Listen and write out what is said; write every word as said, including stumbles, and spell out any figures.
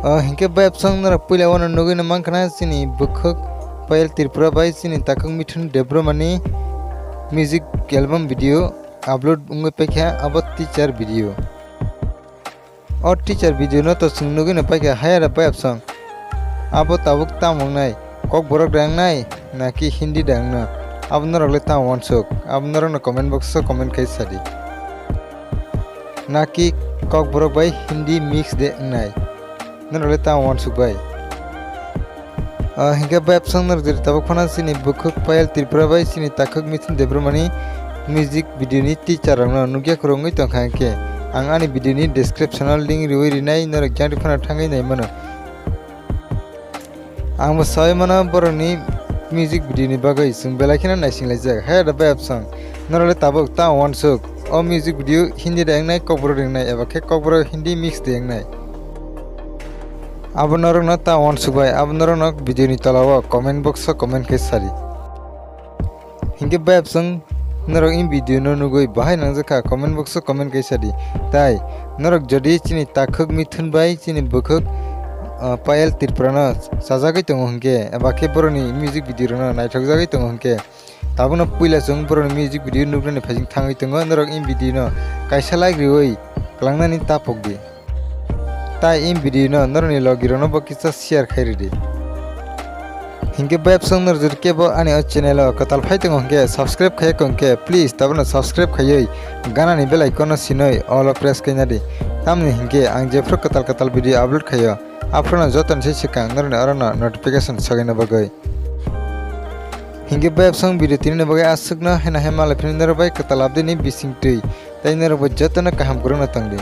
O hinkhe bai absong norok puila wano nugwi no mankha na chini bwkhwk Payal Tripura bai chini takhuk Mithun Debbarmani music album video upload wngwi paikha abo teaser video. O teaser video no to chwng nugwi no paikha hayara bai absong. Abo tabuk tamo wngnai, Kokborok de wngnai naki Hindi de wngno? Abo norok le tamo wansuk? Abo norok no comment box o comment khai sadi. Naki Kokborok bai Hindi mix de wngnai? Norok le tamo wansuk bai? Ah, hinkhe bai absong norok jeri tabuk phano chini bwkhwk Payal Tripura bai chini takhuk Mithun Debbarmani music video ni teaser rokno nukya khoro wngwi tongkha hinkhe ang ani video ni description o link riwi rinai norok jang phano thangwi nai mano. Ang bo sai mano borokni music video ni bagwi chwng belai kheno naising laijak. He da bai absong norok le tabuk ta wansuk o music video Hindi de wngnai Kokborok de wngnai eba khe Kokborok Hindi mix de wngnai? Abo norokno ta wansuk bai, abo norokno video ni tola o comment box o comment khe sadi. Hinkhe bai absong norok in video no nugwi bahai nangjakha comment box o comment khe sadi. Tai norok jodi chini takhuk Mithun bai chini bwkhwk, ah, Payal Tripura no chajagwi tongo hinkhe eba khe borokni music video rokno naithokjagwi tongo hinkhe, tabukno puila chwng borokni music video nuknani phaising thangwi tongo, norok in video no kaisa like riwi kwlangnani ta pokdi. Tai in video no norokni logi rokno bo kisa share khai ridi. Hinkhe bai absong norok jodi kebo ani o channel o kwtal phai tongo hinkhe subscribe khaiya kho hinkhe please tabukno subscribe khaiwi ganani bell icon no sinwi all o press khaina di. Tamni hinkhe ang jephru kwtal kwtal video upload khaio, aphuru no jotoni se swkang norokni oro no notification sogwino bagwi. Hinkhe bai absong video tini ni bagwi aswkno hena hai malai phini norok bai kwtal update ni bising twi. Tai norok bo jotono kaham kwrwngno tongdi.